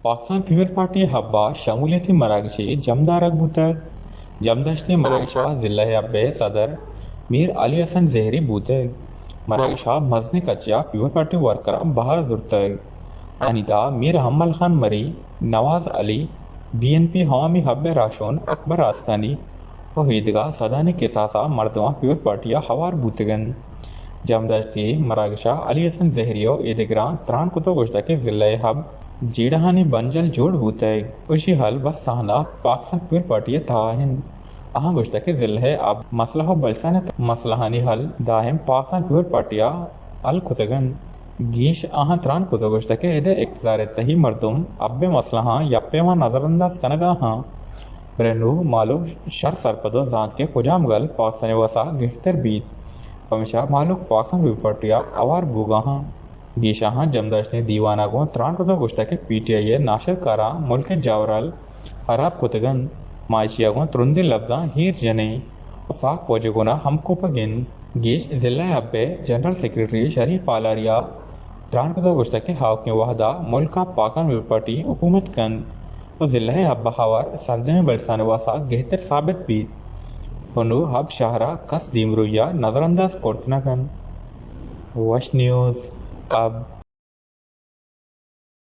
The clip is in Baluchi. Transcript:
پاکستان پیپلز پارٹی ءِ حب ءَ شمولیتی مراگشے جم دارگ بوتگ۔ جمداشتیں مراگش ءَ ضلع ءِ حب ءِ صدر میر علی حسن زہری بوتگ۔ مراگش ءَ مزنیں کچے ءَ پیپلز پارٹی ورکراں بہر زرتگ۔ انیتا میر حمل خان مری، نواز علی، بی این پی عوامی حب ءِ راہشون اکبر آسکانی ءُ ایدگہ سدانی کساس ءَ مردماں پیپلز پارٹی ءَ ہوار بوتگ انت۔ جمداشتی مراگش ءَ علی حسن زہری ءُ ایدگراں تران کت ءُ گوشتگ کہ ضلع ءِ حب جیڑہانی بنجل جوڑ بوتگ، ایشی ءِ حل بس تہنا پاکستان پیپلز پارٹی ءِ تہا انت۔ آہاں گوشتگ کہ ضلع ءِ حب مسئلہ ءُ بلوچستان ءِ مسئلہانی حل دائم پاکستان پیپلز پارٹی ءَ حل کتگ انت۔ گیش آہاں تران کت ءُ گوشتگ کہ اد ءِ اقتدار ءِ تہی مردم حب ءِ مسئلہاں یک پیما نظرانداز کنگ ءَ آں، بلے نوں مہلوک شر سرپد ءُ زانت کہ کجام گل پاکستان ءِ وس ءَ گہتر بیت، پمیشا مہلوک پاکستان پیپلز پارٹی ءَ ہوار بوگ ءَ آں۔ گیش آہاں جمداشتیں دیوان ءَ گوں تران کت ءُ گوشتگ کہ پی ٹی آئی ءِ ناشرکاراں ملک ءِ جاورال ہراب کتگ انت، ما ایشی ءَ گوں ترندیں لبزاں ایر جن ایں ءُ ساک واجہ گون ءَ ہمکوپگ انت۔ گیش ضلع ءِ حب ءِ جنرل سیکرٹری شریف پالاری ءَ تران کت ءُ گوشتگ کہ آؤکیں وہد ءَ ملک ءَ پاکستان پیپلز پارٹی حکومت کنت ءُ ضلع ءِ حب ءَ ہوار سرجمیں بلوچستان ءِ واستا گہتر ثابت بیت ءُ نوں حب شہر ءَ کس دیمروئی ءَ نظرانداز کرت نہ کنت۔ وش نیوز حب۔